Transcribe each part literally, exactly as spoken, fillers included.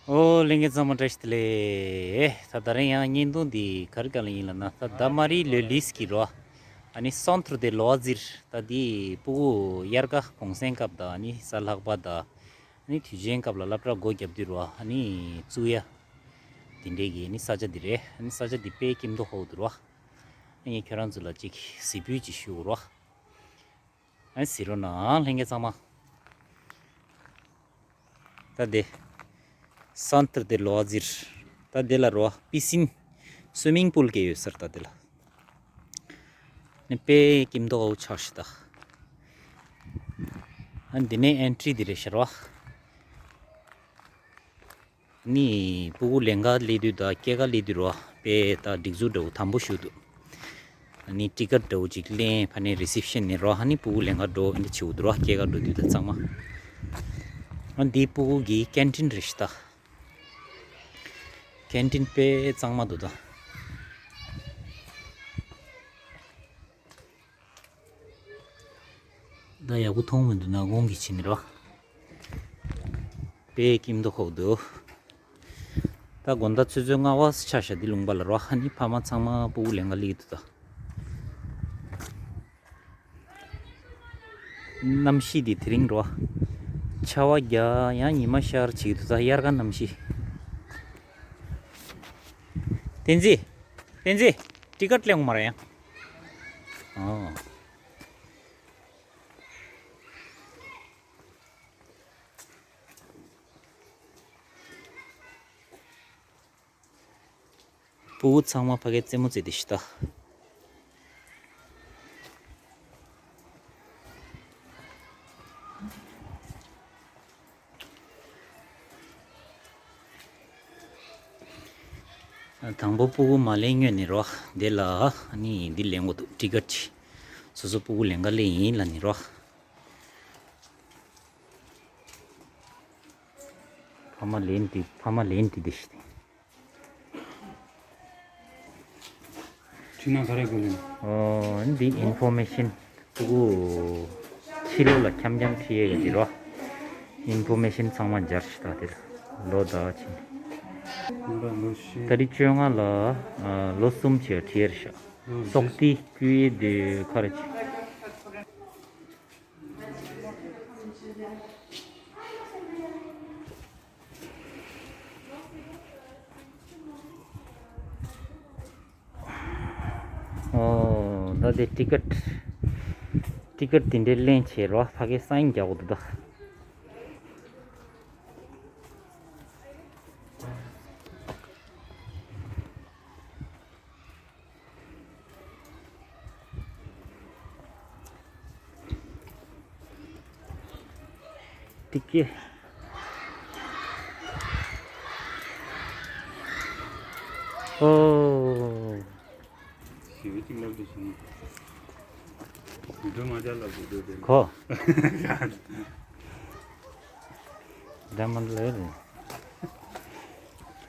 ཨོ་ལྷན་རྒྱས་ཚང་མ་བཀྲ་ཤིས་བདེ་ལེགས། ད་ད་རིང་ཡང་བརྙན་ཐུང་འདི་ག་རེ་ག་ལ་ཡིན་ལབ་ན། ད་ད་མ་རི་ལོ་ལིས་ཀྱི་རོ། ཨ་ནི་སོན་ཐུར་དེ་ལོ་ཟིར་ད་འདི་སྤུ་གུ་དབྱར་ཁ་གུང་སེང་སྐབས་དང་ཨ་ནི་གཟའ་ལྷག་པ་དང་ཨ་ནི་དུས་ཆེན་སྐབས་ལ་སློབ་གྲྭ་སྒོ་བརྒྱབ་དུས་རོ། ཨ་ནི་བཙུགས་ཡ་དེ་འདྲས་ཀྱི་ཨ་ནི་ས་ཆ་འདི་རེད། ཨ་ནི་ས་ཆ་འདི་དཔེ་སྐྱིད་མདོག་ཁ་པོ་འདུག་རོ། ཨ་ནི་ཁྱོད་རང་ཚོ་ལ་ཅིག་གཟིགས་འབུལ་ཅིག་ཞུ་རོ། ཨ་ནི་གཟིགས་རོགས་གནང་ལྷན་རྒྱས་ཚང་མ། ད་དེ་སོན་ཐུར་དེ་ལོ་ཟིར། ད་དེ་ལ་རོ་པི་སིན་སུའི་མིང་པུལ་གྱི་ཡོད་ས་རེད། ད་དེ་ལ་ནི་དཔེ་སྐྱིད་མདོག་ཁ་པོ་ཆགས་ཤག་ད། ཨ་འདི་ནས་ཨེན་ཊི་རི་འདི་རེད་ཤག་རོ། ནི་སྤུ་གུ་ལེན་ག་སླེབས་དུས་དང་སྐྱེལ་ག་སླེབས་དུས་རོ། དཔེ་ད་སྒྲིག་འཛུགས་འདྲ་བོ་དམ་པོ་ཞིག་འདུག་ཨ་ནི་ཊི་ཀེཊ་འདྲ་བོ་ཅིག་ལེན། ཕ་ནས་རི་སེབ་ཤན་ནས་རོ། ཨ་ནི་སྤུ་གུ་ལེན་ག་འགྲོ། ཨ་ནི་བྱེད་དགོས་འདུག་རོ། སྐྱེལ་ག་འགྲོ་དུས་དང་ཚང་མ། ཨ་འདི་སྤུ་གུ་གི་ཀེན་ཊིན་རེད་ཤག་ད། ཀེན་ཊིན་དཔེ་གཙང་མ་འདུག་ད། ད་ཡག་པོ་མཐོང་མི་འདུག་ན་དགོང་གི་ཕྱི་ནས་རོ། དཔེ་སྐྱིད་མདོག་ཁ་པོ་འདུག་ད་དགོང་དག་ཆུ་ཚོད་ལྔ་པ་ཆ་བཞག་འདི་ལུང་པ་ལ་རོ། ཨ་ནི་ཕ་མ་ཚང་མ་སྤུ་གུ་ལེན་ག་སླེབས་ཀྱི་འདུག་ད། གནམ་གཤིས་འདི་དེ་རིང་རོ། ཆར་པ་རྒྱག་ཡང་ཉི་མ་ཤར་བྱེད་ཀྱི་འདུག་ད། དབྱར་ཁ་གནམ་གཤིས། བསྟན་འཛིན། བསྟན་འཛིན། ཊི་ཀེཊ་ལེན་དགོས་མ་རེད་ཡང་། ཨོ། སྤུ་གུ་ཚང་མ་ཕ་གིར་རྩེད་མོ་རྩེ་དེ་ཤི་ད། དང་པོ་སྤུ་གུ་མ་ལེན་སྔོན་ནས་རོ། དེ་ལ་ནི་འདི་ལེན་དགོས་འདུག་ཊི་ཀེཊ་ཅིག་སོ་སོ་སྤུ་གུ་ལེན་ག་སླེབས་ཡིན་ལབ་ནས་རོ། ཕ་མ་ལེན་དེ་ཕ་མ་ལེན་དེ་དེ་ཤི་དེ། ཁྲིད་ན་ག་རེ་དགོས་ལེན། ཨོ་འདི་ཨིན་ཕོར་མེ་ཤན་སྤུ་གུ་ཕྱི་ལོགས་ལ་འཁྱམ་འཁྱམ་ཁྲིད་ཡས་ཀྱི་འདི་རོ། ཨིན་ཕོར་མེ་ཤན་ཚང་མ་སྦྱར་ཤི་ད་དེ་ལ་ལོ་ཟླ་བ་ཕྱིན། ང་རང་ལོ་བཞི། ད་རེས་བཅོ་ལྔ་ལ་ཨ་ལོ་གསུམ་བྱས་ཁྲིད་ཡས་ཤག་ལོ་བཞི། སོག་ཏི་ཀུའི་དེ་ཁ་རེ་ཆེ། ཨོ། ད་དེ་ཊི་ཀེཊ། ཊི་ཀེཊ་དེ་འདྲའི་ལེན་བྱས་རོ། ཕ་གིར་སའིན་རྒྱག་དགོས་འདུག་ད། ཏིག་ཀེ། ཨོ། ཞི་བའི་གཅིག་ལབ་དུ་སོང་། མི་འགྲོ་མ་བྱ་ལབ་དུ་འགྲོ་དེ། གོ། ད་མ་ལོས་རེད།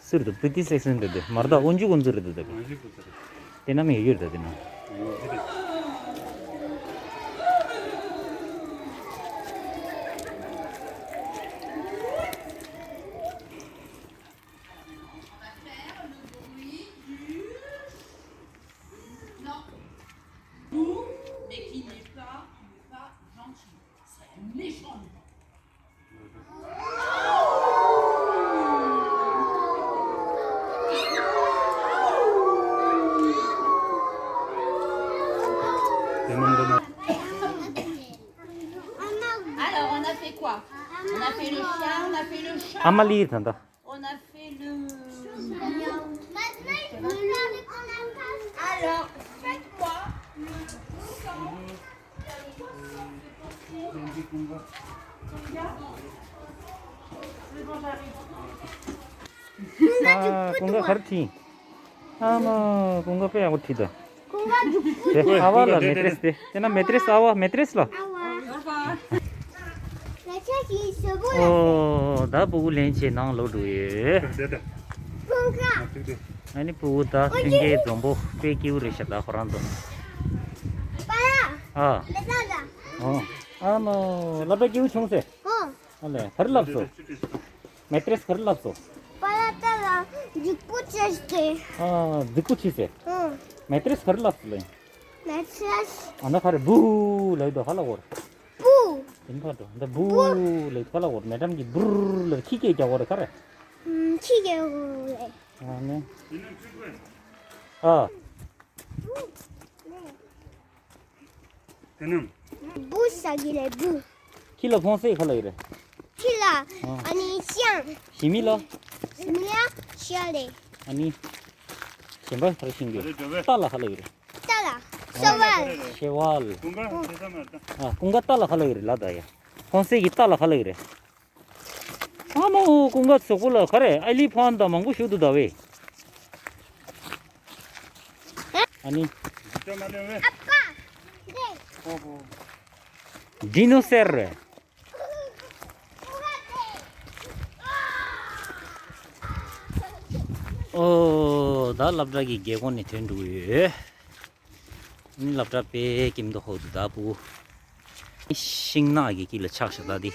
སུར་དུ་པི་ཏི་སེག་སན་རེད་དེ། མར་ད་དབོན་ཇུ་ཀུན་ཚོ་རེད་དེ། དེ་ན་མི་ཡོད་རེད་དེ་ན། Alors, on a fait quoi? On a fait le chien, on a fait le chat. ཨ་མ་ལི་ད་ད། On a fait le... Alors, faites-moi le sang. ཨ། ཀུན་དགའ་གར་ཁྲིད། ཨ་མ། ཀུན་དགའ་དཔེ་ཡག་པོ་ཁྲིད་ད། དེ་ཨ་བ་ལ་མེ་ཏྲེས་དེ། དེ་ན་མེ་ཏྲེས་ཨ་བ། མེ་ཏྲེས་ལ། ཨོ། ད་སྤུ་གུ་ལེན་བྱས་ནང་ལོག་འགྲོ་ཡོད། ཨ་ནི་སྤུ་གུ་ད་ཐོན་སྐྱེད་འཛོམས་པོ་དཔེ་སྐྱིད་པོ་རེད་ཤག་ད་ཁོ་རང་ཚོ། ཨ། ཨོ། ཨ་མ། སློབ་གྲྭ་སྐྱིད་པོ་བྱུང་ཟེར། ཨ་ལས། ག་རེ་ལབ་སོང་། མེ་ཏྲེས་ག་རེ་ལབ་སོང་། རྫིག་པོ་ཆེ་སྟེ། ཨ། རྫིག་པོ་ཆེ་སེ། ཨང་། མེ་ཏྲེས་ག་རེ་ལབ་སོང་ལེ། མེ་ཏྲེས། ཨ་ན་ག་རེ་བུ་ལབ་དོ་ཧ་ལ་གོ་རེ། བུ། དེ་ཕ་དོ་འདི་བུ་བུ་ལབ་ཧ་ལ་གོ་རེ། མེ་ཏྲམ་གྱི་བུར་ལབ་ཁྱི་སྐད་རྒྱག་གོ་རེ་ག་རེ། ཨུམ། ཁྱི་སྐད་གོ་རེ། ཨ་ནི། ཨ། དེ་ནི། བུ་ཟེར་གི་ལེ་བུ། ཁྱི་ལ་ཕོན་སེ་ག་ལབ་ཡོད་རེད། ཁྱི་ལ། ཨ། ཨ་ནི་ཤང་། ཞི་མི་ལ། ཞི་མི་ལ་ཤ་ལེ། ཨ་ནི། གཞན་པ་ག་རེ་ཤིང་གི། རྟ་ལ་ག་ལབ་ཡོད་རེད། རྟ་ལ། ཤེ་ཝལ། ཤེ་ཝལ། ཨ། ཀུན་དགའ་རྟ་ལ་ག་ལབ་ཡོད་རེད་ལ་ད་ཡ། ཕོན་སེ་གི་རྟ་ལ་ག་ལབ་ཡོད་རེད། ཨ་མ་འོ། ཀུན་དགའ་གཟུགས་པོ་ལ་ག་རེ་ཨེ་ལི་ཕན་ཊ་མང་པོ་ཞིག་འདུག་ད་ཝེ། ཨ་ནི། ཨ་ཕ། ཌི་ནོ་སར་རེད། ཨོ། ད་སློབ་གྲྭ་གི་སྒེའུ་ཁུང་ནས་ཐོན་འགྲོ་གི་ཡོད། ཨ་ནི་སློབ་གྲྭ་དཔེ་ཀིམ་དོ་ཧོ་དུ་ད་བུ། ཤིང་ནགས་ཀྱི་དཀྱིལ་ལ་ཆགས་ཤག་ད་འདི།